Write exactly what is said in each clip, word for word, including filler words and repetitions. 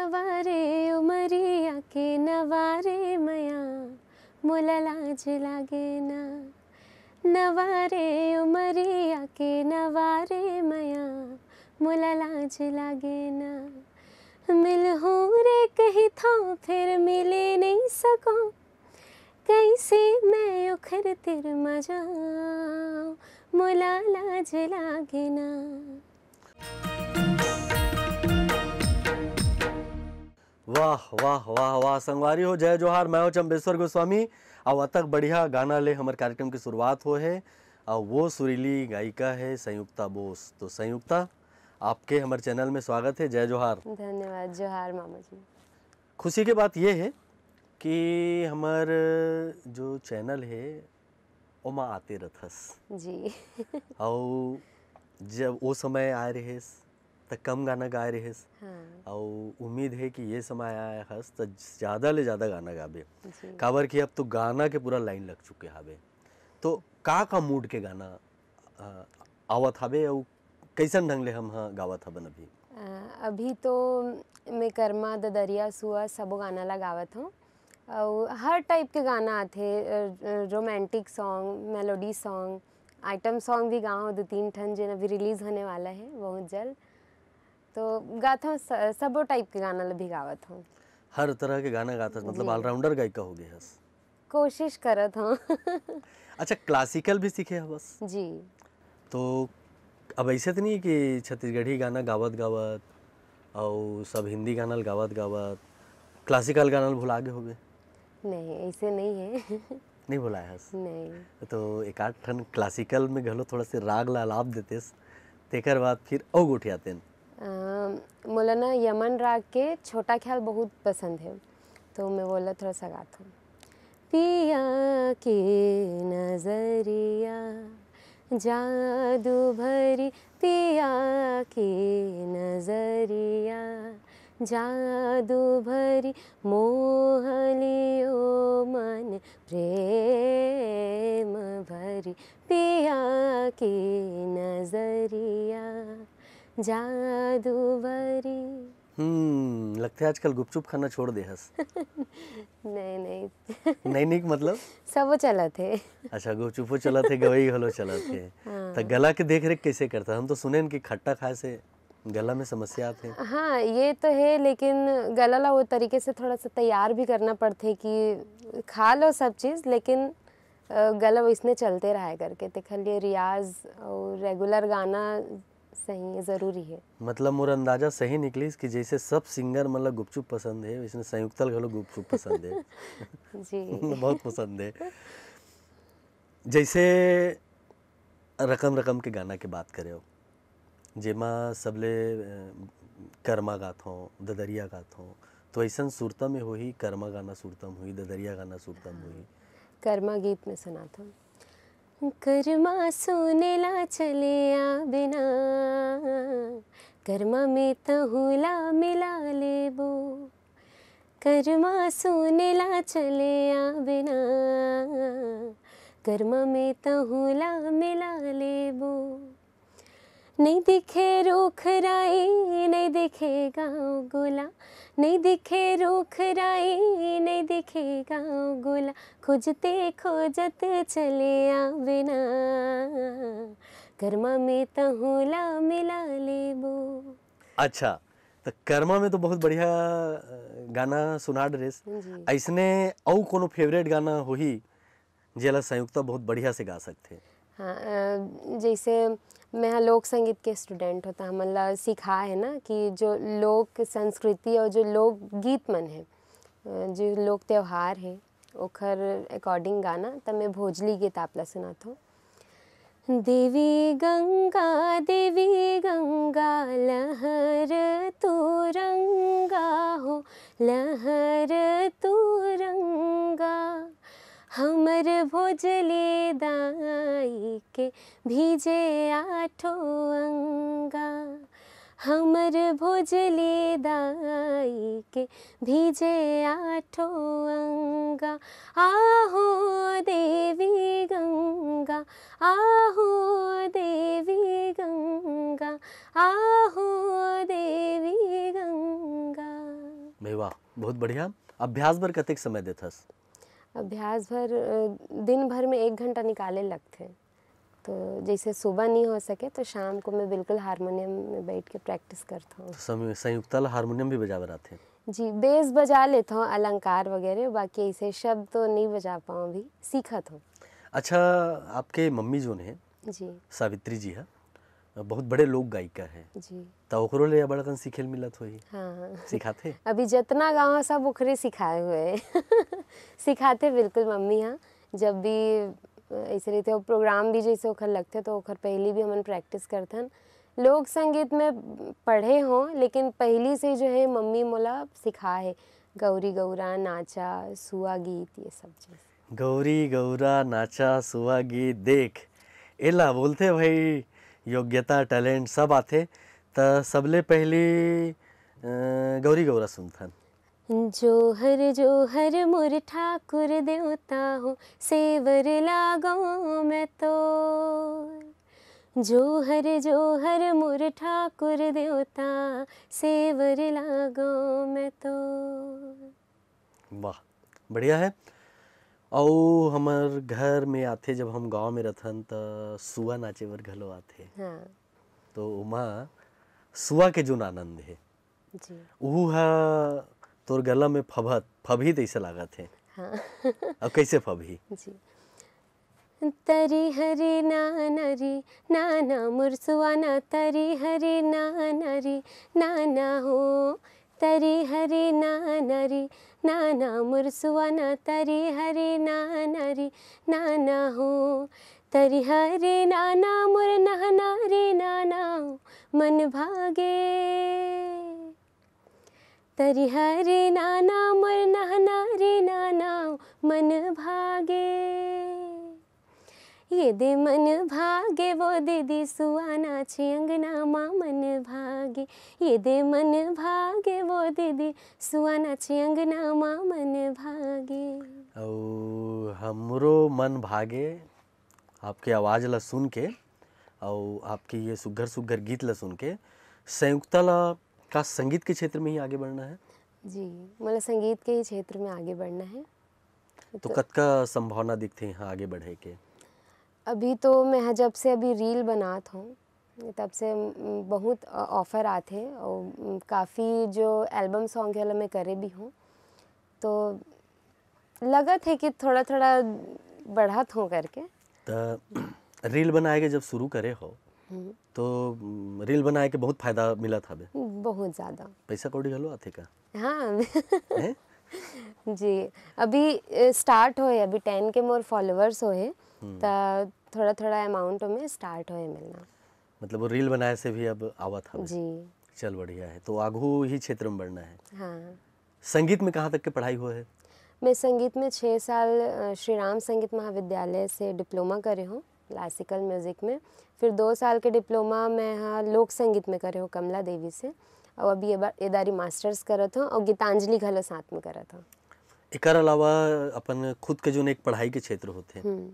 नवारे उमरिया के नवारे मया, मोला लाज लागे ना। नवारे उमरिया के नवारे मया, मोला लाज लागे ना। मिलहूँ रे कहिथों, फिर मिले नहीं सकों, कैसे मैं ओखर तिर मा जाऊँ, मोला लाज लागे ना। वाह, वाह, वाह, वाह, संगवारी हो, जय जोहार, मैं हूं चंबेश्वर गोस्वामी। अउ अतक बढ़िया गाना ले हमर कार्यक्रम की शुरुआत हो है, अउ वो सुरीली गायिका है संयुक्ता बोस। तो संयुक्ता, आपके हमर चैनल में स्वागत है, जय जोहार। धन्यवाद, जोहार मामा जी। खुशी के बात ये है कि हमर जो चैनल है, ओमा आते रथस। जी। अउ जब वो समय आए रहेस, त कम गाना गाए रहेस। हाँ। अउ उम्मीद है कि ये समय आए हस, त ज्यादा ले ज्यादा गाना गाबे। जी। काबर कि अब तो गाना के पूरा लाइन लग चुके हावे। तो का का मूड के गाना, अ, आवत हावे अउ कइसन ढंग ले हम ह गावत हबन अभी? अ, अभी तो मैं करमा, ददरिया, सुआ सबो गाना ला गावत हूँ। अउ हर टाइप के गाना आथे, अ, अ, romantic song, melody song, item song भी गाँव दो तीन ठन, जेन अभी रिलीज होने वाला है बहुत जल्द। तो गात हूँ, स-, सबो टाइप के गाना ला भी गावत हूँ। हर तरह के गाना गात हस, मतलब जी। ऑलराउंडर गायिका हो गए हस। कोशिश करत हूँ। अच्छा, क्लासिकल भी सीखे हवस? जी। तो अब ऐसे तो नहीं कि छत्तीसगढ़ी गाना गावत गावत अउ सब हिंदी गाना ल गावत गावत क्लासिकल गाना ल भुला गे होबे? नहीं, ऐसे नहीं है। नहीं भुलाए हस? नहीं। तो एक आध ठन क्लासिकल में घलो थोड़ा से राग ला अलाप देतेस, तेकर बाद फिर अउ गोठियातेन। अ, मोला ना यमन राग के छोटा ख्याल बहुत पसंद है, तो मैं वो ला थोड़ा सा गात हूँ। पिया के नजरिया जादू भरी, पिया के नजरिया जादू भरी, मोह लियो मन प्रेम भरी, पिया के नजरिया जादू भरी। हम्म, लगथे आजकल गुपचुप खाना छोड़ दे हस। नहीं, नहीं। नहीं, नहीं, मतलब? सबो चलत हे। अच्छा, गुपचुपो चलत हे, गवई घलो चलत हे। हाँ। त गला के देख रेख कैसे करता? हम तो सुनेन कि खट्टा खाए से गला में समस्या आथे। हाँ, ये तो है, लेकिन गला ला वो तरीके से थोड़ा सा तैयार भी करना पड़थे कि खा लो सब चीज़, लेकिन, अ, गला वैसने चलते रहे करके। तेखर लिए रियाज और रेगुलर गाना सही, जरूरी है। मतलब मोर अंदाजा सही निकलिस कि जैसे सब सिंगर मन ला गुपचुप पसंद है, वैसने संयुक्ता ल घलो गुपचुप पसंद है। जी। बहुत पसंद है। जैसे रकम रकम के गाना के बात करे हो, जेमा सबले, अ, करमा गात हो, ददरिया गात हो, तो ऐसन सुरता में होही, करमा गाना सुरता में होही, ददरिया गाना सुरता में होही। करमा गीत में सुनात हो। करमा सुने ला चले आ बिना, करमा में तहूँ ला मिला लेबो। करमा सुने ला चले आ बिना, करमा में तहूँ ला मिला लेबो। नहीं दिखे रूख राई, नहीं दिखे गाँव गोला, नहीं दिखे रूख राई, नहीं दिखे गाँव गोला, खोजते खोजत चले आ बिना, करमा में तहूँ ला मिला लेबो। अच्छा, त करमा में तो बहुत बढ़िया, अ, गाना सुना डरेस। जी। ऐसने अउ कोनो फेवरेट गाना होही, जेला संयुक्ता बहुत बढ़िया से गा सकथे? हाँ, अ, जैसे मैं ह लोक संगीत के स्टूडेंट हों, त हमन ला सिखाए हे ना कि जो लोक संस्कृति और जो लोक गीत मन है, अ, जो लोक त्योहार है, ओखर according गाना, त मैं भोजली गीत आप ला सुनात हों। देवी गंगा, देवी गंगा, लहर तू रंगा हो, लहर तू रंगा। हमर भोजली दाई के भीजे आठो अंगा, हमर भोजली दाई के भीजे आठो अंगा। आहो देवी गंगा, आहो देवी गंगा, आहो देवी गंगा। भाई वाह, बहुत बढ़िया। अभ्यास बर कतेक समय देथस? अभ्यास भर अ, दिन भर में एक घंटा निकाले लगथे। तो जैसे सुबह नहीं हो सके तो शाम को मैं बिल्कुल हारमोनियम में बैठ के प्रैक्टिस करता हूँ। तो सम- संयुक्ता ला हारमोनियम भी बजावे रहथे? जी, बेस बजा लेता हूँ, अलंकार वगैरह, बाकी ऐसे शब्द तो नहीं बजा पाऊँ, अभी सीखत हूँ। अच्छा, आपके मम्मी जोन है जी। सावित्री जी है, बहुत बड़े लोक गायिका है, जी। त ओकरो ले बड़ा कन सीखे ल मिलत होही। हाँ। सिखाथे? अभी जितना गाँव है सब ओकरे सिखाए हुए हैं। सिखाथे बिल्कुल मम्मी। हाँ, जब भी ऐसे रहते हो प्रोग्राम भी जैसे ओखर लगथे तो ओखर पहली भी हमन प्रैक्टिस करथन। लोक संगीत में पढ़े हो लेकिन पहली से जो है मम्मी मोला सिखाए है गौरी गौरा, नाचा, सुआ गीत, ये सब चीज़। गौरी गौरा नाचा सुआ गीत देख, एला बोलथे भाई योग्यता, टैलेंट सब आथे। त सबले पहली अ, गौरी गौरा सुनथन। जोहर जोहर मोर ठाकुर देवता हो, सेवर लागो मैं तो। जोहर जोहर मोर ठाकुर देवता, सेवर लागो मैं तो। वाह, बढ़िया है। अउ हमर घर में आथे, जब हम गांव में रथन त सुआ नाचे बर घलो आथे। हाँ। तो ओमा सुआ के जोन आनंद है, जी। उहू ह तोर गला में फभत फभही तैसे लागत है। हाँ। अब कैसे फभही? जी। तरी हरी नाना री नाना मोर सुआना, तरी हरी नाना री नाना हो। तरी हरी नाना री नाना मोर सुआना, तरी हरी नाना री नाना हो। तरी हरी नाना मोर नहना री नाना हो, मन भागे। तरी हरी नाना मोर नहना री नाना हो, मन भागे। ये दे मन भागे वो दीदी, सुआ नाचे अंगना मा मन भागे। ये दे मन भागे वो दीदी, सुआ नाचे अंगना मा मन भागे। अउ हमरो मन भागे आपके आवाज़ ला सुन के, अउ आपके ये सुग्घर सुग्घर गीत ला सुन के। संयुक्ता ला का संगीत के क्षेत्र में ही आगे बढ़ना है? जी, मोला संगीत के ही क्षेत्र में आगे बढ़ना है। तो कतका संभावना दिखथे यहाँ आगे बढ़े के? अभी तो मैं ह-, जब से अभी रील बनात हूँ, तब से, म, बहुत अ, ऑफर आथे और, म, काफ़ी जो एल्बम सॉन्ग है, मैं करे भी हूँ। तो लगत है कि थोड़ा-थोड़ा बढ़त हूँ करके। त रील बनाए के जब शुरू करे हो, हम्म। तो, म, रील बनाए के बहुत फायदा मिलत हवे। बहुत ज़्यादा। पैसा कौड़ी घलो आथे का? हाँ। हैं? जी, अभी, अ, स्टार्ट होए, अभी टेन के मोर फॉलोअर्स होए, हम्म। त थोड़ा-थोड़ा अमाउंट में स्टार्ट होए मिलना। मतलब वो रील बनाए से भी अब आवत हवे। जी। चल बढ़िया है। तो आगू ही क्षेत्र में बढ़ना है। हाँ। संगीत में कहाँ तक के पढ़ाई हुआ है? मैं संगीत में छः साल, अ, श्री राम संगीत महाविद्यालय से डिप्लोमा करे हूँ क्लासिकल म्यूजिक में। फिर दो साल के डिप्लोमा मैं ह लोक संगीत में करे हूँ कमला देवी से। और अभी ये बा-, ये दारी मास्टर्स करत हूँ और गीतांजलि घलो साथ में करत हूँ। एकर अलावा अपन खुद के जोन एक पढ़ाई के क्षेत्र होथे, हम्म।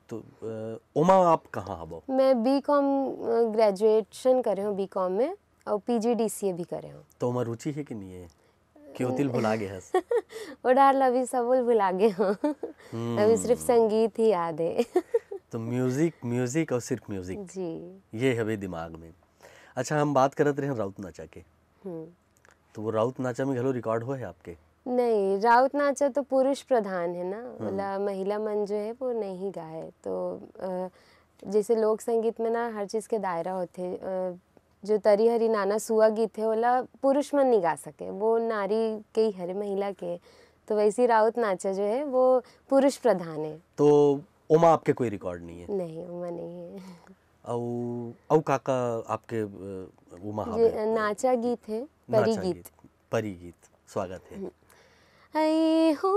तो, अ, ओमा आप कहाँ हबो? मैं बी कॉम, अ, ग्रेजुएशन करे हूँ बी कॉम में और पी जी डी सी ए भी करे हूँ। तो ओमा रुचि है कि नहीं है? कि ओतिल भुला गे हस? ओ डार ला अभी सब भुला गे हूँ। हम्म। अभी सिर्फ संगीत ही याद है। तो म्यूजिक, म्यूजिक और सिर्फ म्यूजिक, जी। ये हवे दिमाग में। अच्छा, हम बात करत रहे राउत नाचा के, हम्म। तो वो राउत नाचा में घलो रिकॉर्ड हुआ है आपके? नहीं, राउत नाचा तो पुरुष प्रधान है ना, मतलब महिला मन जो है वो नहीं गाए। तो, अ, जैसे लोक संगीत में ना हर चीज़ के दायरा होथे, अ, जो तरी हरी नाना सुआ गीत है, ओला पुरुष मन नहीं गा सके, वो नारी के ही हरे, महिला के। तो वैसे ही राउत नाचा जो है वो पुरुष प्रधान है। तो ओमा आपके कोई रिकॉर्ड नहीं है? नहीं, ओमा नहीं है। अउ, अउ का का आपके, अ, ओमा ये हवे? नाचा गीत है, नाचा परी गीत। गीत, परी गीत, स्वागत है। ऐ हो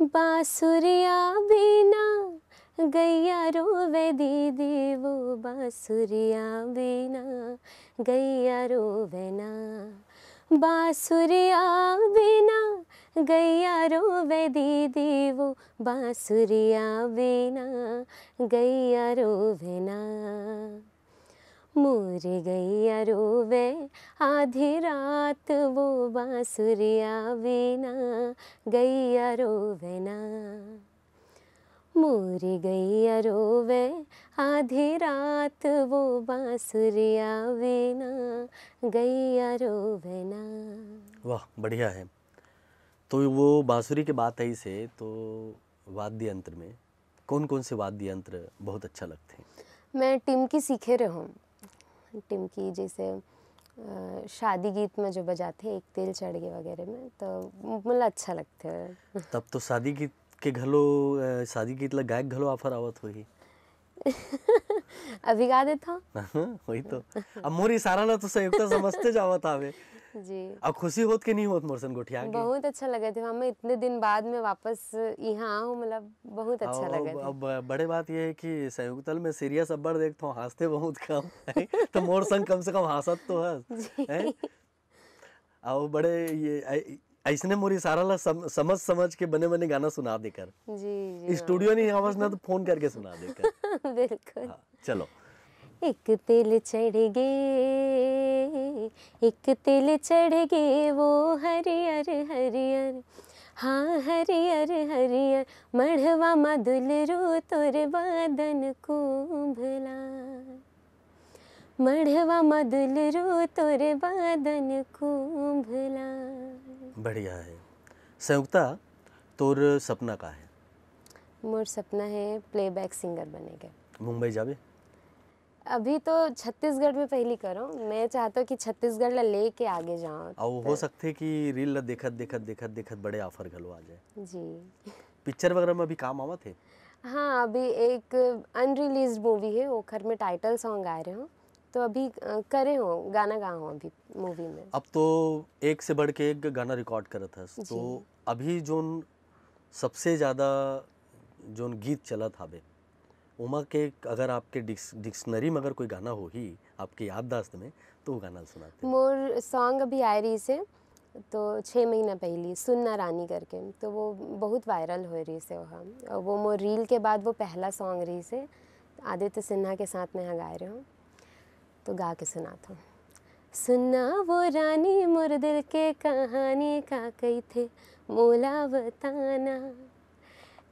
बांसुरिया बिना गैया रोवे दीदी, वो बांसुरिया बिना गैया रोवे ना। बांसुरिया बिना गैया रोवे दीदी, वो बांसुरिया बिना गैया रोवे ना। मोर गैया रोवे आधी रात वो बांसुरिया बिना, गैया रोवे ना। मोर गैया रोवे आधी रात वो बांसुरिया बिना, गैया रोवे ना। वाह, बढ़िया है। तो वो बांसुरी के बात आई से, तो वाद्य यंत्र में कौन कौन से वाद्य यंत्र बहुत अच्छा लगते हैं? मैं टिमकी सीखे रहूँ। टिमकी जैसे अ, शादी गीत में जो बजाते हैं, एक तेल चढ़ गए वगैरह में, तो मतलब अच्छा लगता है। तब तो शादी गीत के घलो अ, शादी गीत ला गायक घलो ऑफर आवत होही। अभी गा देता हूँ। वही तो। अब मोर इशारा ला तो संयुक्ता समझते जावत आवे। जी। अब खुशी होत के नहीं होत मोर सन गोठिया के? बहुत अच्छा लगा थे मामा, इतने दिन बाद में वापस यहाँ आऊँ, मतलब बहुत अच्छा अब, लगा अब, थे। अब बड़े बात ये है कि संयुक्तल में सीरियस अब्बड़ देखथो, हंसते बहुत कम है, तो मोर संग कम से कम हंसत तो हस, जी। हैं? अब बड़े ये ऐ- ऐसने मोर इशारा ला सम, समझ समझ के बने बने गाना सुना देकर जी जी स्टूडियो नहीं आवस ना तो फोन करके सुना देकर। बिल्कुल। हाँ, चलो। एक तेल चढ़ गए, एक तेल चढ़ गए वो हरियर हरियर, हाँ हरियर हरियर, मढ़वा मा दुलरू तोर बादन कुंभला, मढ़वा मा दुलरू तोर बादन कुंभला। बढ़िया है। संयुक्ता, तोर सपना का है? मोर सपना है प्लेबैक सिंगर बने के। मुंबई जाबे? अभी तो छत्तीसगढ़ में पहली करो, मैं चाहता हूँ कि छत्तीसगढ़ ला लेके आगे जाऊँ। और हो सकते कि रील ला देखत देखत देखत देखत बड़े ऑफर घलो आ जाए। जी। पिक्चर वगैरह में अभी काम आवत है? हाँ, अभी एक अनरिलीज मूवी है, ओखर में टाइटल सॉन्ग आ रहे हो, तो अभी अ, करे हो, गाना गा हो अभी मूवी में। अब तो एक से बढ़ के एक गाना रिकॉर्ड करत हस, जी। तो अभी जोन सबसे ज़्यादा जोन गीत चलत हावे, ओमा के अगर आपके डिक्स डिक्शनरी में अगर कोई गाना होही आपके याददाश्त में, तो वो गाना सुनाते। मोर सॉन्ग अभी आए रही से, तो छः महीना पहली सुन्ना रानी करके, तो वो बहुत वायरल हो रही से वहाँ। और वो मोर रील के बाद वो पहला सॉन्ग रही से, आदित्य सिन्हा के साथ में यहाँ गाए रहे हो, तो गा के सुनाता हूँ। सुन्ना वो रानी मोर दिल के कहानी का कहिथे मोला बताना,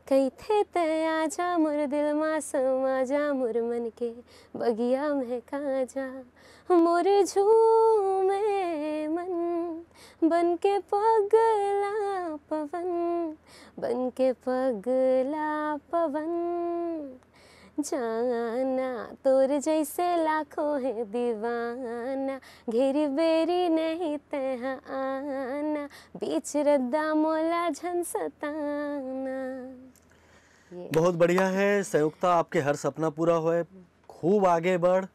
कहिथे तै आजा मोर दिल मा समा जा, मोर मन के बगिया महका जा, मोर झूमे मन बन के पगला पवन, बन के पगला पवन। जाना तोर जैसे लाखों है दीवाना, घेरी बेरी नहीं तह आना, बीच रद्दा मोला झन सताना। ये बहुत बढ़िया है संयुक्ता, आपके हर सपना पूरा होए, खूब आगे बढ़।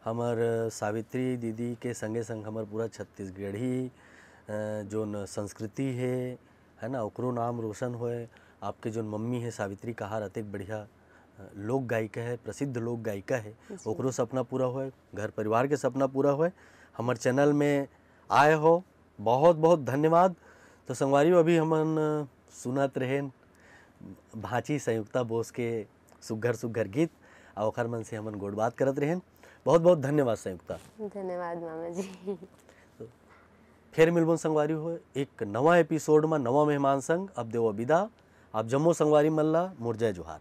हमर सावित्री दीदी के संगे संग हमर पूरा छत्तीसगढ़ी अ, जोन संस्कृति है, है ना, ओकरो नाम रोशन होए। आपके जोन मम्मी है सावित्री कहार, अतेक बढ़िया अ, लोक गायिका है, प्रसिद्ध लोक गायिका है, जी। ओकरो सपना पूरा होए, घर परिवार के सपना पूरा होए। हमर चैनल में आए हो, बहुत बहुत धन्यवाद। तो संगवारी हो, अभी हमन अ, सुनत रहेन भांची संयुक्ता बोस के सुग्घर सुग्घर गीत, और ओखर मन से हमन गोठ बात करत रहेन। बहुत बहुत धन्यवाद संयुक्ता। धन्यवाद मामा जी। फिर मिलबोन संगवारी हो एक नवा एपिसोड में नवा मेहमान संग। अब देवो विदा, आप जम्मो संगवारी मन ला मोर जय जोहार।